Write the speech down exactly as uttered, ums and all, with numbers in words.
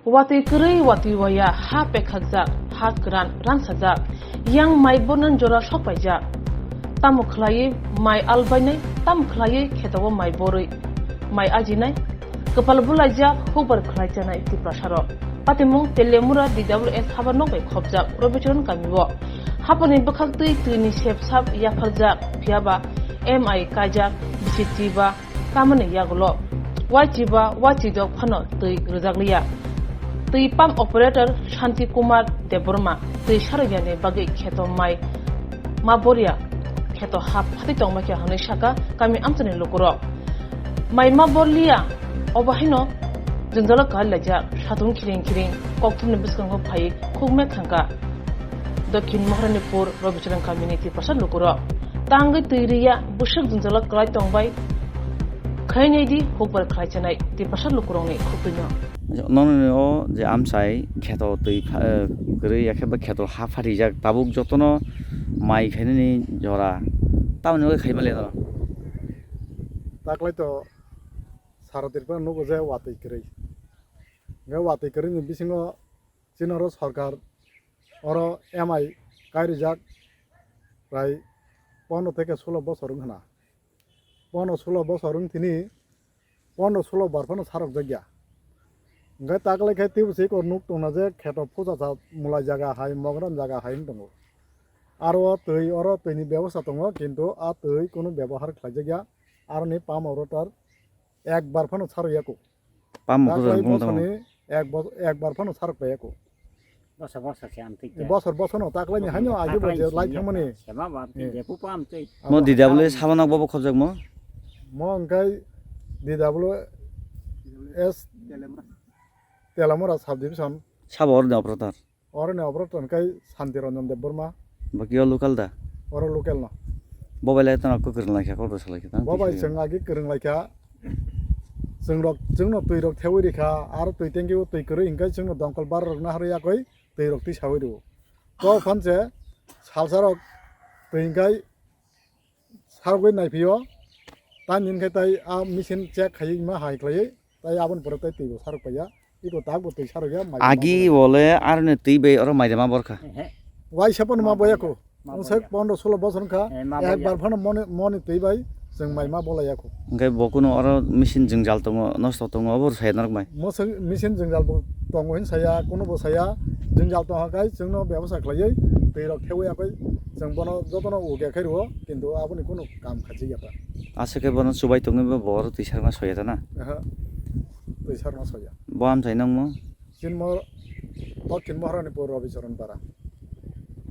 Watwi kwrwi, watwi waya, ha pekhakjak, ha kwran ransajak, yang mai bornan jora sokpaijak. Tamo khwlaiwi mai albainai, tamo khwlaiwi kheto o mai borwi mai ajinai, kwpal bulaijak, hukbar khwlai chanai Tiprasarok. Patimung Teliamura D W S habar nok bai khopjak Robicharan kamio. Haporni bwkhaktwi twini sepsap yapharjak, phiyaba M I kaijak, bisi twiba, tamoni yagulo wachiba wachidok phano twi rwjakliya. Twi pump operator Shanti Kumar Debbarma twi sarokyani bagwi kheto mai ma boria kheto ha phatwi tongma khe hwnwi saka kami amchaini lukurok. Mai ma borliya, obo haino jwngjalo kar laijak, satung khiring khiring kokthumni bwskango phaiwi khukme thangkha. Dokhin Maharani Pur Robicharan kamini Tiprasa lukurok tangwi twi riya bwswk jwngjalo kwlai tongbai khainai di hukbar khlai chanai Tiprasa lukurokni khuktuino. Nokni o je amchai kheto twi pha-, eh, kwrwi ya khe ba kheto ha pharijak tabuk jotono mai khainani jora tamoni bagwi khaima le no. Taklai to sara Tripura nugo je watwi kwrwi. Hwnkhe watwi kwrwini bisingo chini oro sorkar oro M I kairijak prai pondro theke sulo bosor wng khna. Pondro sulo bosor wng thini pondro sulo bar phano sarok jakya. Hwnkhe taklai khe twibo se kok nuk tongna je kheto phuja sa mulai jaga hai mogram jaga hai wng tongo. Aro twi oro twini bebosta tongo kintu a twi kunu bebohar khlai jakya. Aroni pump operator ekbar phano sarok yako. Pump operator taklai bung tamo. Bosoni ek bo-, ekbar phano sarok pai yako. Bosor bosor se amtwi te. Bosor bosor no taklai ni haino agi bo je lai thangmani. Sema ba amtwi je pu pa amtwi. Mo D W S haba nok bobo khobjak mo? Mo hwnkhe D W S Telamura subdivision. Sabo oroni operator. Oroni operator hwnkhe Santi Ranjan Debbarma. Bo khe o local da? Oro local no. Bo bai lai tano kwrwng lai kha, kok rwsa lai kha tang. Bo bai chwng agi kwrwng lai kha. Chwng rok, chwngno twi rok thewi ri kha, aro twi tengki o twi kwrwi hwnkhe chwngno dongkol bar rok naharwi yakwi twi rok twi sawi rwo. To phan se salsa rok twi hwnkhe sargwi naiphio, tani hwnkhe tai a machine check khaiwi ma hai khlaiwi, tai aboni pore tai twi bo sarok paiya, iko tak bo twi sarok ya, mai agi ma bole aroni twi bai oro mai rema borkha. Ehe. Waisa pono ma boya ko. Ma boya. Wngsak pondro sulo bosor wngkha, eh, ma boya. Ekbar phano moni, moni twi bai chwng mai ma bolai ya ko. Hwnkhe bo kuno oro machine jwngjal tongo, nosto tongo, obo rwsai norok bai. Machine jwngjal bo tongo hin saya, kuno bo saya, jwngjal tongkha kai chwngno bebosa khlaiwi twi rok thewi yakwi chwng bono jotono uge khai rwo, kintu aboni kuno kam khachi ya ta. Aswk khe bono chubai tongwi bo, bo oro twi sarma soya ta na? Aha. Twi sarma soya. Bo amchai nangmo? Chinmo, Dokhin Maharani Pur Robicharan Para.